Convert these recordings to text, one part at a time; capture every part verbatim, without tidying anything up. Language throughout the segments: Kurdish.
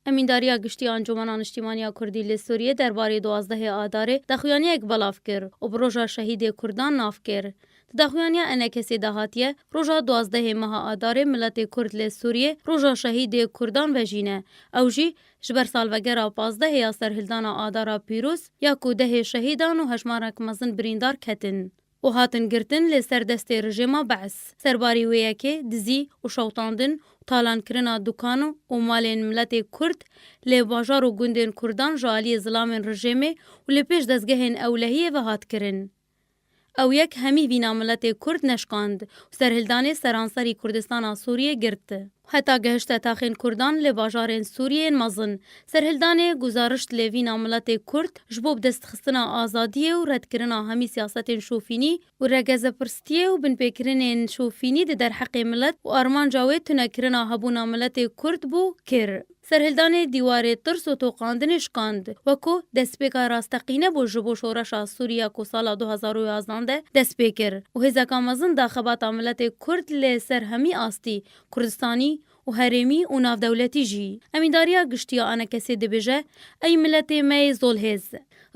Emîndariya Giştî ya Encûmena Niştîmaniya Kurdî li Sûriyê derbarê duwazdehê Adarê daxuyaniyek belav kir û bi Roja Şehîdê Kurdan nav kir. Di daxuyaniya ENKSê de hatiye, roja duwazdehê meha Adarê miletê Kurd li Sûriyê Roja Şehîdê Kurdan vejîne. Ew jî ji ber salvegera pazdehê ya serhildana Adara Pîroz ya ku dehê şehîdan û hejmarek mezin birîndar ketin û hatin girtin li ser destê rejêma Beis. Serbarî wê yekê dizî û şewtandin û talankirina dukan û malên miletê Kurd li bajar û gundên Kurdan ji aliyê zilamên rejêmê û li pêş dezgehên ewlehiyê ve hat kirin. Ew yek hemî vîna miletê Kurd neşkand û serhildanê seranserî Kurdistana Sûriyê girt. Heta gehişte taxên Kurdan li bajarên Sûriyê yên mezin, serhildanê guzarişt lê vîna miletê Kurd ji bo bidestxistina azadiyê û redkirina hemî siyasetên şofînî û regezepirstiyê û binpêkirinên şofînî di derheqê milet û armanca wê tunekirina hebûna miletê Kurd bû kir. Serhildanê dîwarê tirs û toqandinê şikand, weko destpêka rasteqîne bû ji bo şoreşa Sûriya ku sala du hezar û yazdan de dest pê kir û hêzeka mezin da xebata miletê Kurd li ser hemî astî, Kurdistanî û herêmî û navdewletî jî. Emîndariya Giştî ya ENKSê dibêje, Ey miletê me yê zolhêz!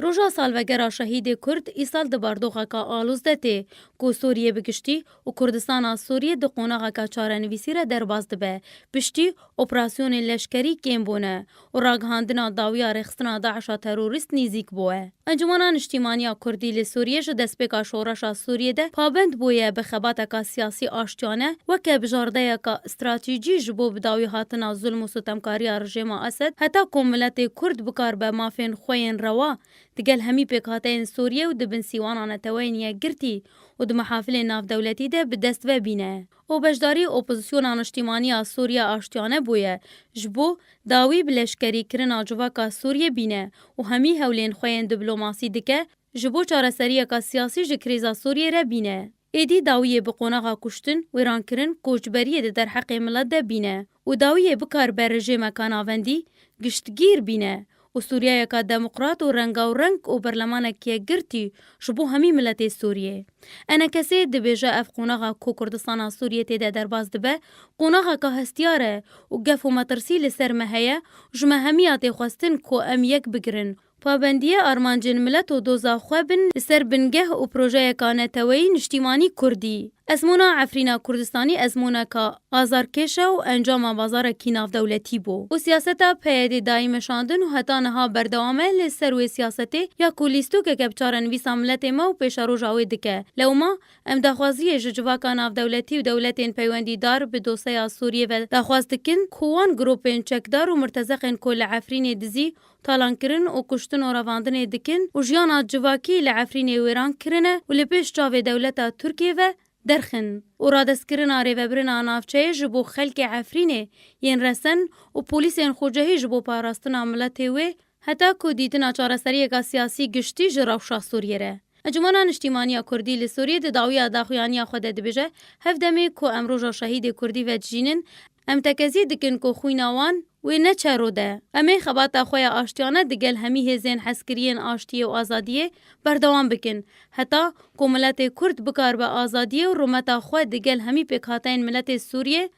Roja salvegera şehîdê Kurd îsal di bardoxeka alûz de tê, ku Sûriyê bi giştî û Kurdistana Sûriyê di qonaxeka çarenivîsî re derbas dibe, piştî operasyonên leşkerî kêm bûne û ragihandina dawiya rêxistina DAIŞa terorîst nîzîk bûye. Encûmena Niştîmaniya Kurdî li Sûriyê ji destpêka şoreşa Sûriyê de pabend bûye bi xebateka siyasî aştiyane, weke bijardeyeka stratejî ji bo bi dawî hatina zulm û sitemkariya rejêma Esed, heta ku miletê Kurd bikaribe mafên xwe yên rewa digel hemî pêkhateyên Sûriyê û di bin sîwana neteweyên yekgirtî û di mehafilên navdewletî de bi dest ve bîne. û beşdarî opozisyona niştîmanî ya Sûriye aştiyane bûye, ji bo dawî bi leşkerîkirina civaka Sûriye bîne û hemî hewlên xwe yên diplomasî dike, ji bo çareseriyeka siyasî ji krîza Sûriye re bîne. Êdî dawiyê bi qonaxa kuştin, wêrankirin, koçberiyê di derheqê milet de bîne û dawiyê bikaribe rejêmeka navendî giştgîr bîne û Sûriyeyeka demokrat û rengawereng û berlemanekî yekgirtî ji bo hemî miletê Sûriyê. ENKSê dibêje ev qonaxa ku Kurdistana Sûriyê tê de derbas dibe, qonaxeka hestiyar e û gef û metirsî li ser me heye û ji me hemiya tê xwestin ku em yek bigirin, pabendiyê armancên milet û doza xwe bin li ser bingeh û projeyeka neteweyî niştîmanî kurdî. Ezmûna Efrîna Kurdistanî ezmûneka azarkêş e û encama bazarekî navdewletî bû û siyaseta PYD'ê dayî meşandin û heta niha berdewam e li ser wê siyasetê ya ku lîstokeke bi çarenivîsa miletê me û pêşeroja wê dike. Lewma em daxwaziyê ji civaka navdewletî û dewletên peywendîdar bi doseya Sûriyê ve daxwaz dikin ku wan grûpên çekdar û murtezeqên ku li Efrînê dizî, talankirin û kuştin û revandinê dikin û jiyana civakî li Efrînê wêran kirine û li pêş çavê dewleta Tirkiyê ve derxin û radestkirina rêvebirina navçeyê ji bo xelkê Efrînê yên resen û polîsên xucehî ji bo parastina miletê wê, heta ku dîtina çareseriyeka siyasî giştî ji rewşa Sûriyê re. Encûmena Niştîmaniya Kurdî li Sûriyê di dawiya daxuyaniya xwe de dibêje, Hevdemê ku em roja şehîdê Kurdî vedijînin, em tekezî dikin ku xwîna wan wê neçe rûde. Em ê xebata xwe ya aştiyane digel hemî hêzên hezkiriyên aştiyê û azadiyê berdewam bikin, heta ku miletê Kurd bikaribe azadiyê û rûmeta xwe digel hemî pêkhateyên miletê Sûriyê.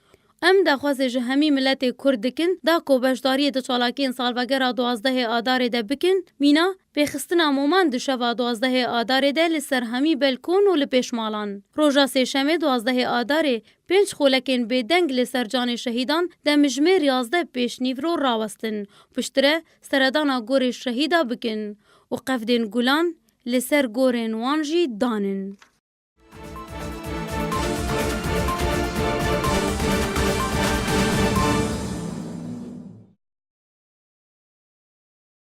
Em daxwazê ji hemî miletê Kurd dikin, da ku beşdariyê di çalakiyên salvegera duwazdehê Adarê de bikin, mîna pêxistina moman di şeva duwazdehê Adarê de li ser hemî belkon û li pêş malan. Roja Sêşemê duwazdehê Adarê pênc xolekên bêdeng li ser canê şehîdan demjimêr yazdeh pêşnîvro rawestin, piştre seredana gorê şehîda bikin û qefdên gulan li ser gorên wan jî danin.